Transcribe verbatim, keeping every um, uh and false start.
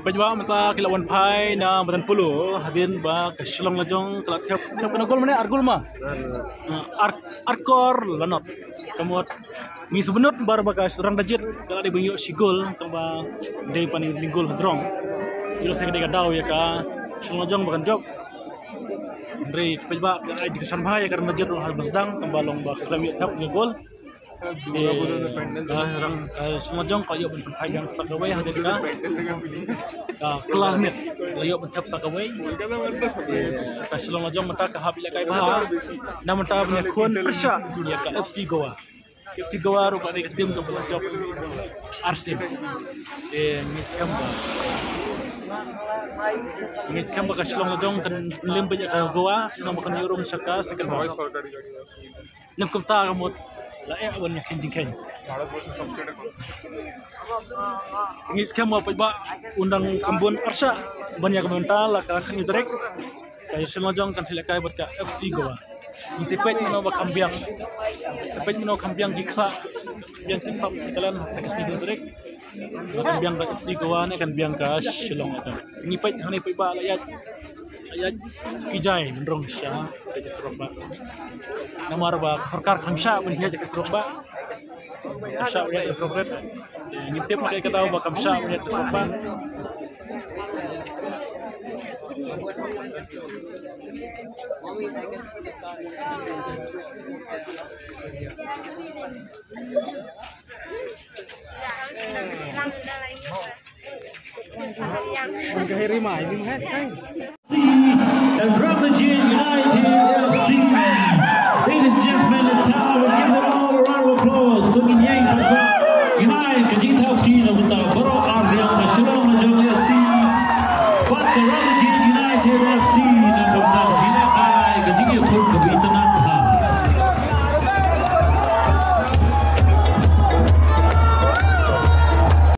Peit ba mynta ki la wan phai na madan polo hadien ba ka Shillong Lajong ka la thep, thep katno gol mane, ar gol ma? Ah, ar, ar kor la not. Ka mut ngi sngewbha bar ba ka Rangbah Jied ka la dei ban ïoh shi gol, tang ba dei ban ïoh gol hajrong. Ïoh sa ka dei ka daw ïa ka Shillong Lajong ba kan jop. Hynrei peit ba ka ai ka shan bha ïa ka Rangbah Jied ruh ha ba sdang, tang ba long ba ka khlem ïoh thep ïa gol. Te, ah, Shillong Lajong ka ïoh ban pynphai biang sa kawei hadien ka, ka Kylla Miet la ïoh ban thep sa kawei. Te ka Shillong Lajong mynta ka hap ïalehkai bha na mynta ban ïakhun pyrshah ïa ka F C Goa. F C Goa ruh ka dei ka tim kaba la jop arsien. Te ngi skhem ba, ngi skhem ba ka Shillong Lajong kan lem beit ïa ka Goa, namar kan ïoh rung sha ka second round. Lem kumta ka mut la eh ban ïa khein jingkhein. Ngi skhem ba peit ba un dang kham bun arshah ban ïa ka mynta la ka khatñiew tarik. Ka Shillong Lajong kan sa ïalehkai bad ka F C Goa. Ngi sa peit mano ba kham biang. Sa peit mano kham biang ki ksah, biang ki ksah ki kalen ha ka sngi tarik. Kan biang ka F C Goa ne kan biang ka Shillong Lajong. Ngi peit hangne peit ba la ïaid, la ïaid suki jai nrong sha ka surok ba. Namar ba ka sorkar kam shah ban ïaid ka surok ba. Kam shah ban ïaid ka surok rit. Ngi tip ka daw ba kam shah ban ïaid ka surok ba. And Rangbah Jied United F C. Ladies and gentlemen, let's have a, give them all a round of applause. To ngin ïeng pat ba ngin ai ka jingthaw kti na bynta baroh arliang ka Shillong Lajong F C bad ka Rangbah Jied United F C.